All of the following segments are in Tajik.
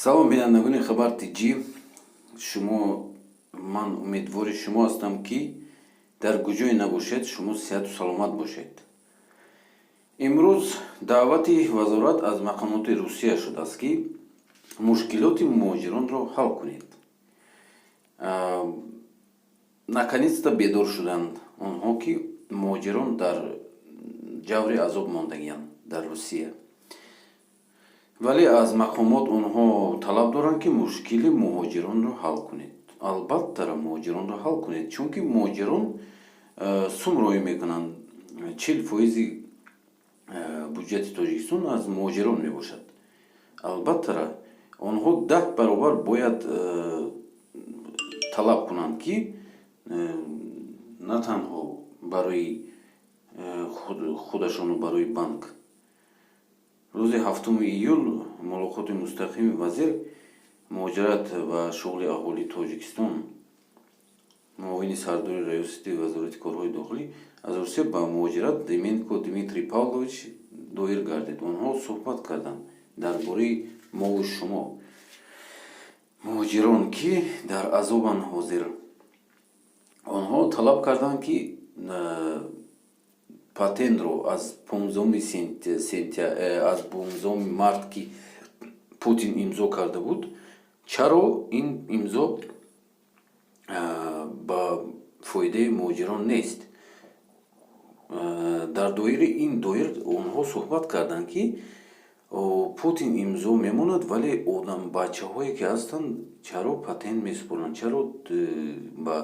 Салом, бинандагони Хабар Тҷ. Шумо, ман умедвори шумо ҳастам, ки дар куҷое набошед, шумо сиҳату саломат бошед. Имрӯз даъвати вазорат аз мақомоти Русия шудааст, ки мушкилоти муҳоҷиронро ҳал кунед. Наконец-то бедор шуданд онҳо, ки муҳоҷирон дар ҷаври азоб мондагианд дар Русия, вале аз мақомот онҳо талаб доранд, ки мушкили муҳоҷиронро ҳал кунед. Албатта, муҳоҷиронро ҳал кунед, чунки муҳоҷирон сум роӣ мекунанд. 40 фоизи буҷети Тоҷикистон аз муҳоҷирон мебошад. Албатта, онҳо 10 баробар бояд талаб кунанд, ки на танҳо барои худашону барои банк. Рӯзи 7 июл мулоқоти мустақими вазир муҳоҷират ва шуғли аҳолии Тоҷикистон, муовини сардори раёсати Вазорати корҳои дохилӣ аз Русия ба муҳоҷират Деменко Дмитрий Павлович доир гардид. Онҳо суҳбат карданд дар бораи мову шумо муҳоҷирон, ки дар азобанд ҳозир. Онҳо талаб карданд, ки патентро аз 15 аз 15 март, ки Путин имзо карда буд, чаро ин имзо ба фоидаи муҳоҷирон нест. Дар доираи ин доир онҳо суҳбат карданд, ки Путин имзо мемонад, вале одам бачаҳое ки ҳастанд, чаро патент месупоранд, чаро ба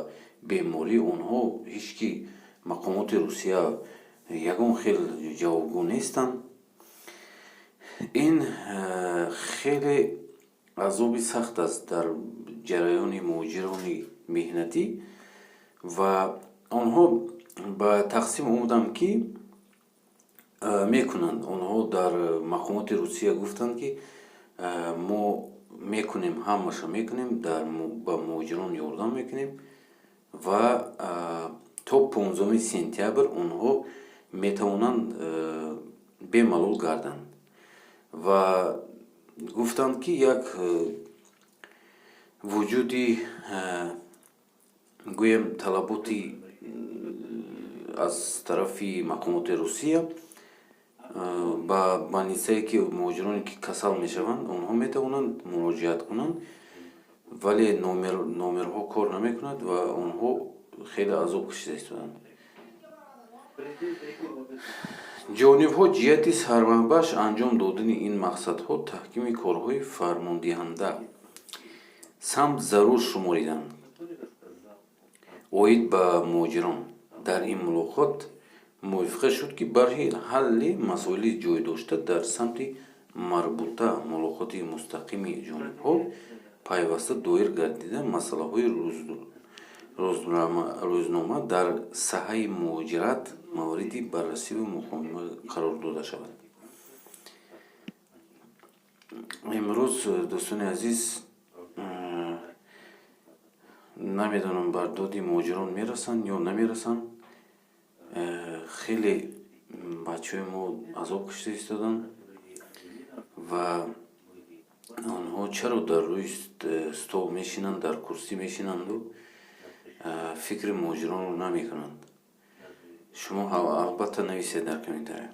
бемории онҳо ҳеҷ ки мақомоти Русия ягон хел ҷавобгӯ нестанд. Ин хеле азоби сахт аст дар ҷараёни муҳоҷирони меҳнатӣ. Ва онҳо ба тақсим омаданд, ки мекунанд. Онҳо дар мақомоти Русия гуфтанд, ки мо мекунем, ҳамаша мекунем, ба муҳоҷирон ёрдам мекунем ва то 15 сентябр онҳо метавонанд бемалол гарданд. Ва гуфтанд, ки як вуҷуди, гӯем, талаботи аз тарафи мақомоти Русия ба больницае, ки муҳоҷироне ки касал мешаванд, онҳо метавонанд муроҷиат кунанд, вале номерҳо кор намекунад ва онҳо хеле азоб кашида истоданд. Ҷонибҳо ҷиҳати самарабахш анҷом додани ин мақсадҳо таҳкими корҳои фармондиҳанда самт зарур шумориданд. Оид ба муҳоҷирон дар ин мулоқот мувофиқа шуд, ки барои ҳалли масоили ҷойдошта дар самти марбута мулоқоти мустақими ҷонибҳо пайваста доир гардида, масъалаҳои рӯзнома дар саҳаи муҳоҷират мавриди баррасиву муҳокима қарор дода шавад. Имрӯз, дӯстони азиз, намедонам, бар доди муҳоҷирон мерасанд ё намерасанд. Хеле бачаҳои мо азоб кашида истоданд ва онҳо чаро дар рӯи стол мешинанд, дар курсӣ мешинанду фикри муҳоҷиронро намекунанд? Шумо албатта нависед дар комментария.